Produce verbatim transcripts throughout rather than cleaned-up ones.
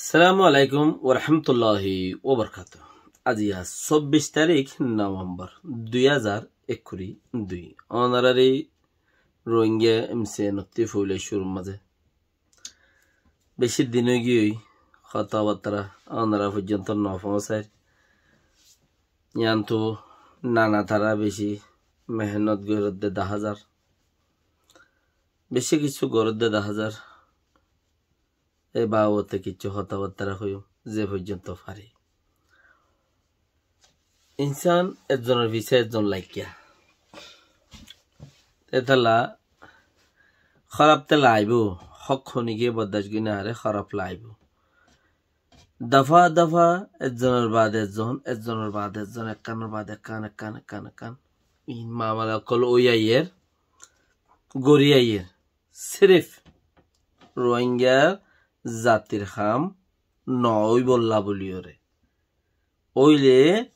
Assalamu alaikum warahmatulláhi wabarakátuhu. Aijja sóbbic tarík Novembor dui házar ekkuri dui. Ónorari Rohingya M C N ottú foila cúrur mazé beci din óigiyoi, hotábattara ónora foijjonto no foóñsair. Yiántu nana tará beci mehénnot gorédde daházar, beci kissú gorédde daházar. E babote kissú hotábattara hoiyum, ze foijjonto fari. Insán ezzonor fisé ezzon laikká. Etolla hóraf te laibóu, hók honikiye bordac gorí no fare, hóraf laibóu. Dofa dofa ezzonor baade ezzon, ezzonor baade ezzon, ekkánor baade ekkán, ekkán, ekkán, ekkán. Iín mamela ókkol ói aiyér, gorí aiyér. Sirif Rohingya zatir ham no óibolla buliyóre. Óile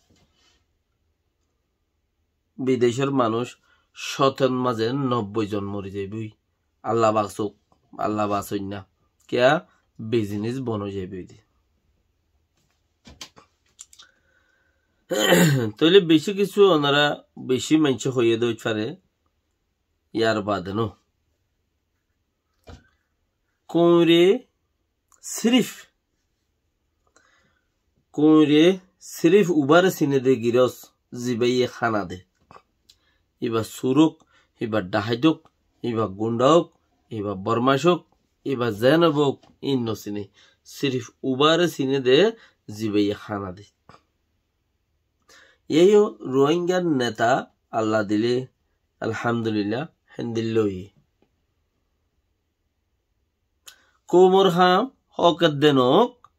bidecór manúic cótor mazé nobboi zon mori zaibói. Allah basouk, Allah basoinna. Kiyá? Biznes bon ói zaibói de. Tóile beci kissú ónora beci maincé hoiyé de óit fare, yar baade no. Kuñre sirif, kuñre sirif ubáre sine de girós, zibáye hána de. Iba sur ók, iba dhaháit ók, iba gundha ók, iba bormac ók, iba zen ók, iín no sine. Sirif ubáre sine de zibáye hána de. Yíayo Rohingyar neta Allah dile, alhamdulillah, héndilla óiye. Koumor ham hók edde noók,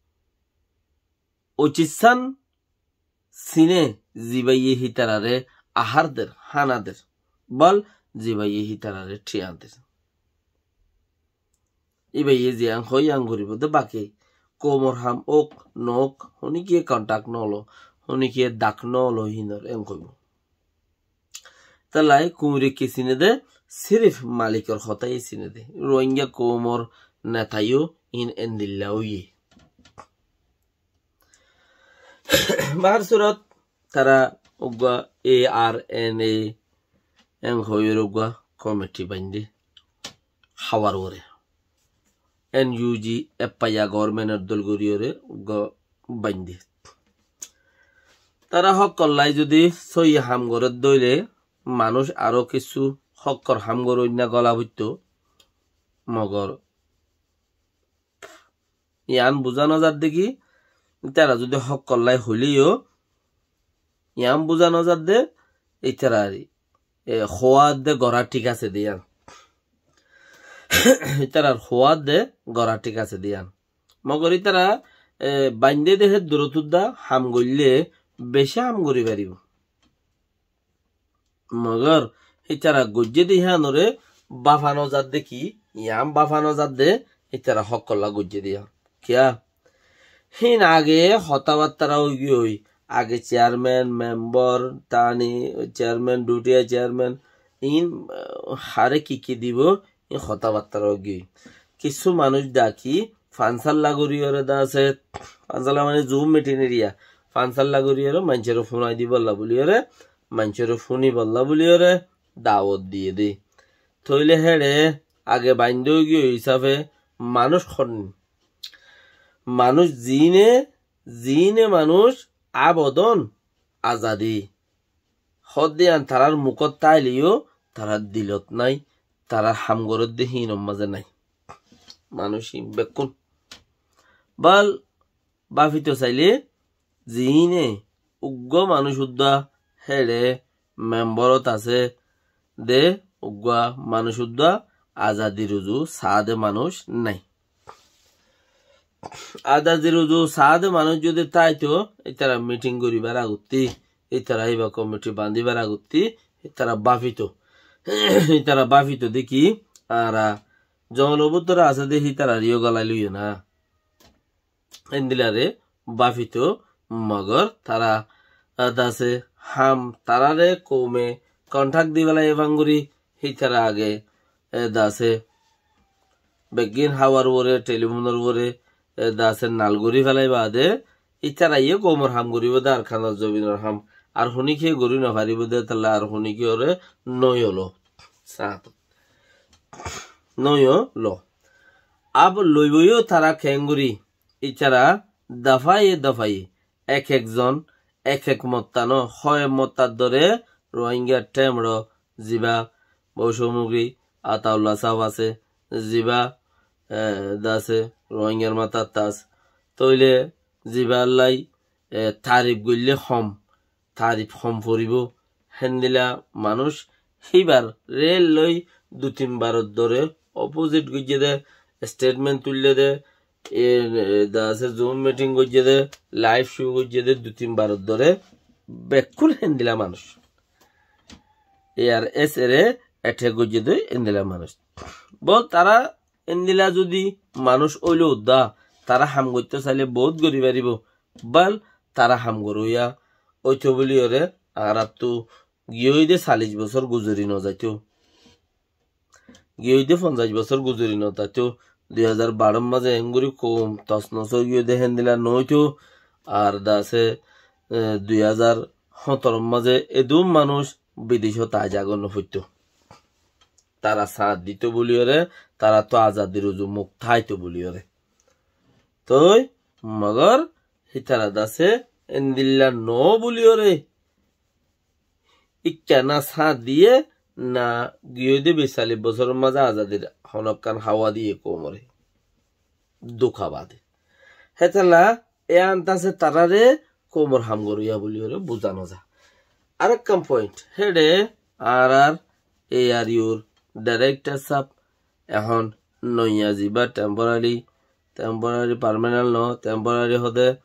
ucissán sine zibáye hítarare ahár der, hána der, bal zibáye hítarare thiañ der. Íbaye ziyán hoó yían goríbou de baki. Koumor ham ók noók, honíkiye konthák nólo, honíkiye dak nólo hínor en hoibóu. Tollai kuñre ki sine de, sirif malikor hotáye sine de. Rohingya koumor netayo iín endilla óiye. Bahár surot tará uggúa A R N A en hoiyóre uggúa komiti baindé hawar uore. N U G F I A government or dol goríyóre uggúa baindé. Tará hókkollái zodi sóiyi ham gorédde óile manúic aró kissú hókkor ham goróinna gola foittóu. Mogor yián buzá nozadde ki, ítara zodi hókkollái hoilé yó, yián buzá nozadde, ítarar, e, hoóadde gorá thík asé de yián. Ítarar hoóadde gorá thík asé de yián. Mogor ítara, e, baindé de hé durót udda ham goillé, bicí ham gorí faribóu. Mogor ítara goijjé de híanoré báfa nozadde ki, yián báfa nozadde ítara hókkollá goijjé de hían. Kiyá? Hín age hotábattára óigiyoi, age chairman, member, tani, chairman, dutiya chairman, iín, ah, haré ki ki dibou, iín hotábattára óigiyoi. Kissú manúic daki, fansalla goríyore de asé, fansalla mane Zoom meeting eriya, fansalla goríyore maincóre fúnai dibolla buliyore, maincóre fúnibolla buliyore dawot diyé de. Tóile héçe age baindé óigiyoi hísafe manúic hon? Manúic ziíne, ziíne manúic abodon azadi. Hoódde yián tarár mukót táile yó tarár dilot nái, tarár ham gorédde híinor mazé nái. Manúic híin bekkún. Bal báfito sailé ziíne uggúa manúic uddúa héçe memborot asé de uggúa manúic uddúa azadi ruzu saá de manúic nái. Azadi ruzu saá de manúic zodi táito, ítara meeting goríbar agottí, ítara íba komiti bañdíbar agottí, ítara báfito. Ítara báfito de ki, añára zongolor bútore asé de hítararé yó golai loiyó na. Endilla re báfito, mogor tará, ah, dase ham taráre koume konthák dibálla efangori, hítara age, e, dase beggín háwar uore, telifónor uore, e, dase nal gorí félai baade, ítara ye koumor ham goríbo de Arkanor zobinor ham. Ar honíkiye gorí nofaribó de, toile ar honíkiyore noiyolo. Sañt. Noiyolo. Ab loibo yo tara keéngorí, ítara dafaye dafaye, ek ek zon, ek ek motta no, hoye mottar dore Rohingya temro, ziba Baucomugri, Ataullah sáb asé, ziba, e, dase Rohingyar matát tas. Toile ziba lai, e, tarif goille hom, tarif hom foribó. Héndila manúic híbar rel loi dui tin baror dore opozit goijjé de, statement tuillé de, e, e, dase Zoom meeting goijjé de, live show goijjé de, dui tin baror dore bekkún héndila manúic. ARSA re attack goijjé de héndila manúic. Bol tara héndila zodi manúic óile udda, tara ham goittó saile bout gorí faribó. Bal tara ham goróya óito buliyore añárattu giyói de sallic bosór guzori nozaito. Giyói de fonzaic bosór guzori nozaito. Dui házar baror mazé engorí koum tosnos óigiyoi de héndila noóito. Ar dase, e, dui házar hóñtoror mazé edún manúic bidecót aái zagói nofoitto. Tara sañt dito buliyore, tarattú azadir uzu muk táito buliyore. Toi, mogor, hítara dase endilla no buliyore. Ikká na sañt diye, na giyói de bicallic bosóror mazé azadir honókkan hawa diye koumore. Duka bade. Hétolla, e antase tarare koumor ham goróya buliyore buzá noza. Arekkán point, héçe añárar ARU r director sáb ehón noiya ziba temporary, temporary permanent no, temporary hode,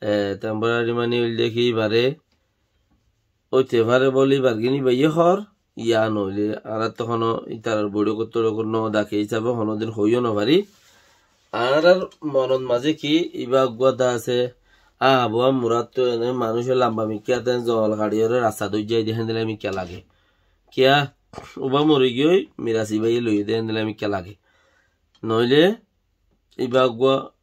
e, temporary mani óilde ki ibare, óite fare bóli bargin ibaye hór, ya noóile añárattú honó ítarar boiçókot toiçókot no dake hísabe honódin hoiyó nofari. Añárar monot mazé ki iba eggúa dase, añára bua murattú ene manúice lamba mikká de zongol kaçiyóre rasta dóijjai de héndilla mikká lage. Kiyá, uba mori giyói miras ibaye loiyé de héndilla mikká lage. Noóile iba eggúa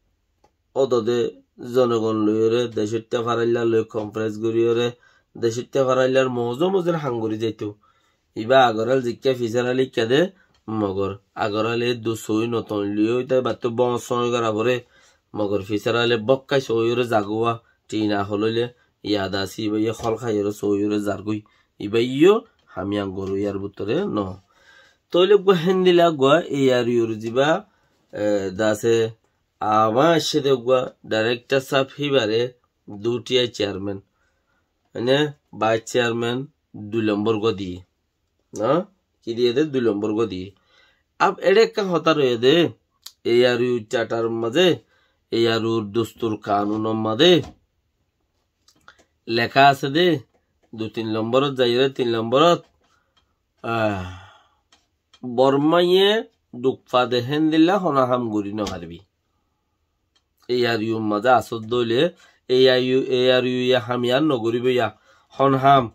ódode zonogon loiyóre, decóitta farailla loi conference goríyore, decóitta faraillar mouzó mozin ham gorí zaito. Iba Agoral zikká fisar ali ikká de, mogor Agoral e du soi noton liyo, ita ibattú boñs soi gora fore, mogor fisar ale bókkai soiyóre zagóa, tina holoile, yad asi ibaiye hol khaiyóre soiyóre zargói. Ibaiyó hamiyan goróyar bútore no. Tóile eggúa héndilla eggúa ARU r ziba, e, dase Añár accé de eggúa director sáb híbare dutiya chairman, mane vice chairman dui lombor gua diye. Na? Ki diye de? Dui lombor gua diye. Ab eçe ekkán hotá roiye de, ARU charter or mazé, ARU r dustur kanun or mazé leká asé de, dui tin lomborot zaiyóre tin lomborot, ah, Bormaye duk fade héndilla honó ham gorí nofaribí. ARU r mazé asót dóile, ARU, ARU ye ham yar nogoríbo ya. Hon ham.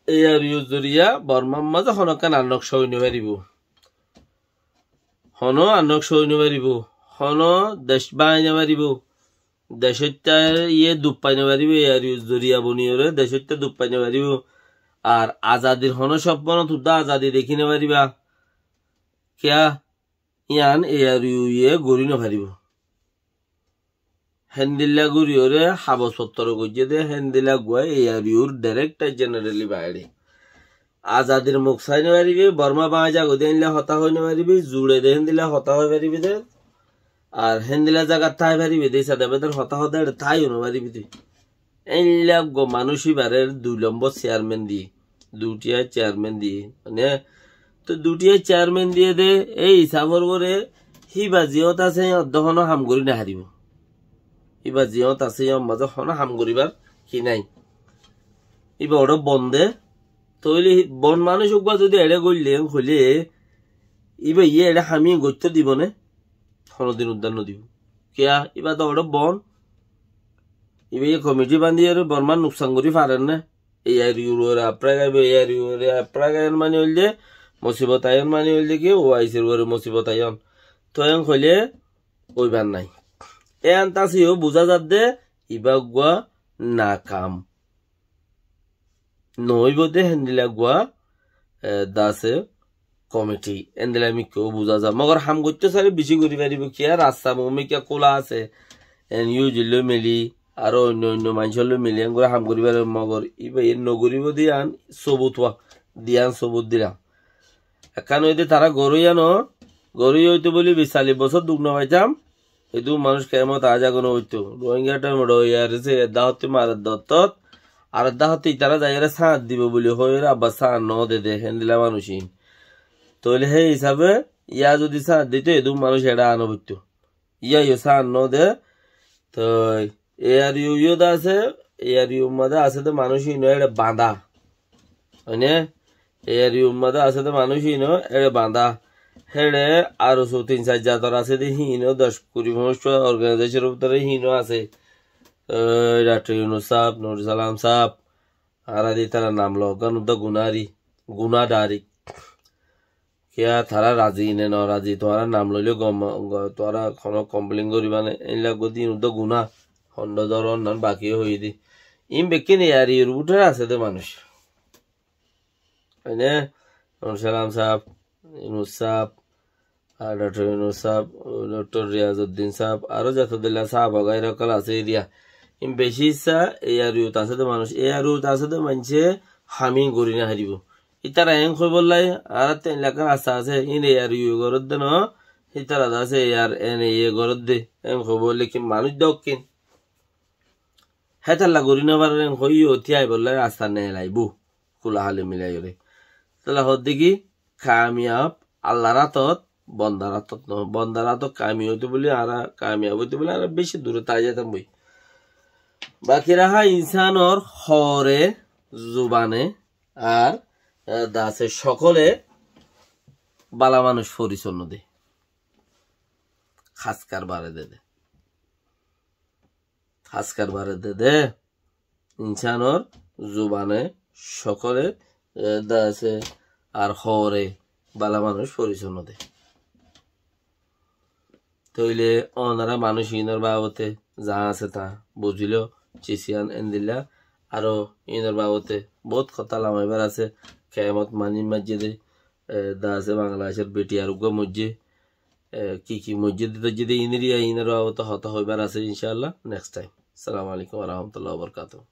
ARU zoriya Bormar mazé honókkan annok sói nofaribó. Honó annok sói nofaribó. Honó dec báñgi nofaribó. Decóitta ye duk fai nofaribó, ARU zoriya boniyóre decóitta duk fai nofaribó. Ar azadir honó sopponot uddá azadi dekí nofaribá. Kiyá? Yián ARU ye gorí nofaribó. Héndilla goríyore habos fottor goijjé de, héndilla eggúa ARU r director general iba eçe. Azadir muk sai nofaribí, Borma báñgi zagói de héndilla hotá hoi nofaribí, zuçe de héndilla hotá hoi faribí de, ar héndilla zagat tái faribí de, sada bedar hotá hoi de eçe táiyo nofaribí de. Éilla eggúa manúic íbarer dui lombor chairman diye, dutiya chairman diye, mane, to dutiya chairman diye de, ei hísafor uore híba ziyót asé, yían odde honó ham gorí nofaribó. Híba ziyót asé, yían mazé honó ham goríbar ki nái. Íba uore bon de, tóile hí-, bon manúic eggúa zodi eçe goille, hoile, íba ye eçe hami goittó dibo né? Honódin uddá nodibó. Kiyá? Íba to uore bon. Íba ye komiti bandiyóre Bormar nuksan gorí farer né? ARU r uore apprái gaibo, ARU r uore apprái gaiyon mani óilde, musibot ayon mani óilde ki, OIC r uore musibot ayon. To en hoile, óibar nái. Eán tási yó buzá zadde ibá uggúa nakam. Noóibo de héndila uggúa, e, dase komiti, héndila mikká buzá za. Mogor ham goittó sailé bicí gorí faribó, kiyá rasta mumikká kúla asé, en yujillói mili, aró oinno oinno maincóllói mili, engori ham gorí faribó, mogor íbaye nogoríbo de yián sobut wa, de yián sobut dilam. Ekkán óilde tará goróiya no, goróiya óito bóli bic callic bosór duk no faitam, edún manúic kemot aá zaga no óito. Rohingya thaim rohingya rese edda hottí marer dottót, ar edda hottí itará zaiyóre sáñt dibo bóli hoiyóre abbar sáñt no de de, héndila manúic iín. Tóile hé hisabe yá zodi sáñt dito, edún manúic eçé aá no foitto. Yá yó sáñt no de, toi A R U yó de asé, A R U mazé asé de manúic híin ó eçé bañdá. Óine? A R U mazé asé de manúic híin ó eçé bañdá. Héçe aró só tin sair zator asé de híin ó doc kuri foñscwá organization or bútore híin ó asé. Ói Dhaktor Yunus sáb, Nur Salam sáb, añára de ítara nam logán udda gunári, guná dharik. Kiyá tará razi ne norazi, tuáñra nam loilé gom, go-, tuáñra hono complain goríba né, éilla goddí iín udda guná, hondo dóron nan baki hoiyé dé. Iín bekkín A R U r bútore asé dé manúic. Óine, Nur Salam sáb, Yunus sáb, ar Dhaktor Yunus sáb, Dhaktor Riyazuddin sáb, aró zeto dilla sáb ogaira ókkol asé eriya. Iín beci issá A R U t asé dé manúic, A R U t asé dé maincé ham iín gorí no faribó. Ítara eén hoibólla, añárattú eén lekkán rasta asé, iín A R U goródde no, ítara de asé A R N A goródde, eén hoibó, lekin manúic de ókkín. Hétalla gorí no farer, eén hoiyó, tíaibólla rasta neelaibó, kúla háli milaiyóre. Tóile hoódde ki, kamiyab Allar átot, bondar átot no, bondar átot kamiyab óito bóli añára, kamiyab óito bóli añára beci dure tái zaitam boi. Baki raha insánor hoore, zubane, ar, e, dase cokole bála manúic forisoi no de. Háskar bare de de. Háskar bare de de. Insánor zubane cokole, e, dase ar hoore bála manúic forisoi no de. Tóile onora manúic iínor babote za asé ta buzílo, cisiyán endilla, aró iínor babote bout hotá lamaibar asé, kemot maní maijjé dé, e, da asé Bangladecór B T R uggúa moijjé, e, ki ki moijjé dé, toijjé dé iínor, iínor babote hotá hoibar asé, incállah, next time. Assalamu alaikum wa rahmatullahi wa barakatuhu.